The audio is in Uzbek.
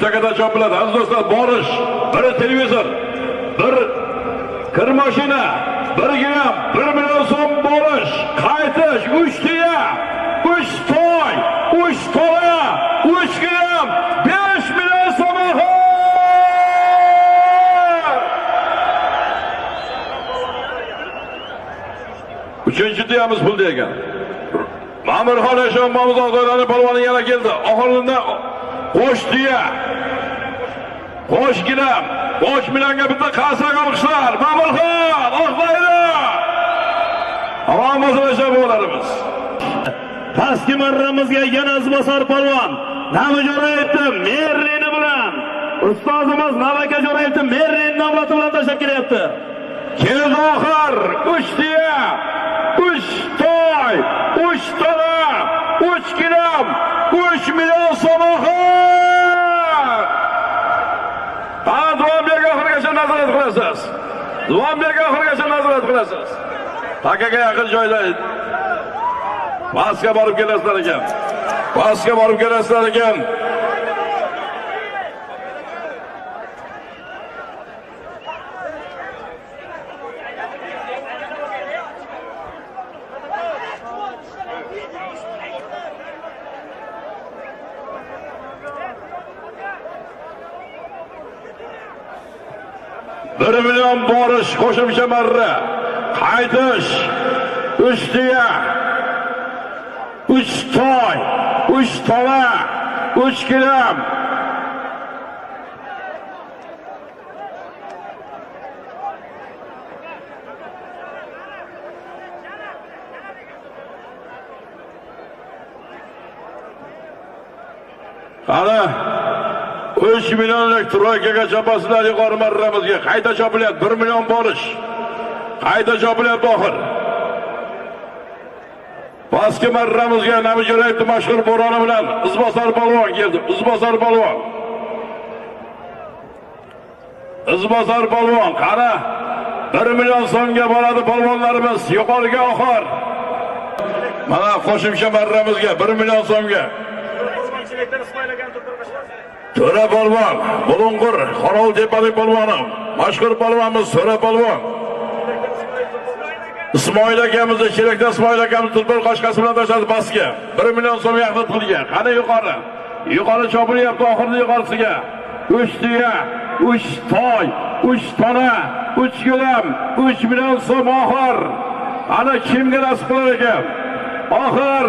Takada chopiladi. Aziz do'stlar, borish, bir televizor, bir kir mashina, bir gilam, 1 million so'm borish, qaytish, 3 tuya, 3 toy, 3 tola, 3 gilam, 5 million so'm oxir. Uchinchi tuyamiz pul degan. Ma'murxon Eshonbomiz Oqdo'rani polvoni yana keldi. Oxirida qo'sh tuya, qo'sh gilam, 5 millionga bitta qarsak olqishlar. Ma'murxon Oqdo'ra. Omon bo'lsin eshonbolarimiz. Pastki marramizga yana Izbosar polvon Nabi Jo'rayevni Merrini bilan, ustozimiz Navaka Jo'rayevni Merrin davlati bilan tashlab kelyapti. Keldi oxir 3 tuya, 3 toy, 3 tola, 3 gilam, 3 million so'm oxir. Ha, Duvanbek oxirigacha nazorat qilasiz. Duvanbek oxirigacha nazorat qilasiz. Takaga yaqin joyda pastga borib kelasizlar ekan. Pastga borib kelasizlar ekan. Bir million borish, qo'shimcha marra, qaytish, 3 tuya, 3 toy, 3 tola, 3 gilam. Qani 3 millionlik troykaga chopasizlar yuqori marramizga. Qayta chopilyapti, 1 million borish. Qayta chopilyapti oxir. Pastki marramizga Nabi Jo'rayevni mashhur bo'roni bilan Izbosar polvon keldi. Izbosar polvon. Izbosar polvon, qani 1 million so'mga boradi polvonlarimiz yuqoriga oxir. Mana qo'shimcha marramizga 1 million so'mga. To'ra polvon, Bulung'ur, Qorovultepalik polvoni, mashhur polvonimiz To'ra polvon. Ismoil akamizni Chelakda Ismoil akamiz tulpor qoshqasi bilan tashladi pastga. 1 million so'm yaqin qilgan. Qani yuqori. Yuqori chopilyapti oxirgi yuqorisiga. 3 tuya, 3 toy, 3 tona, 3 gilam, 3 million so'm oxir. Ana kimga nasib qilar ekan? Oxir.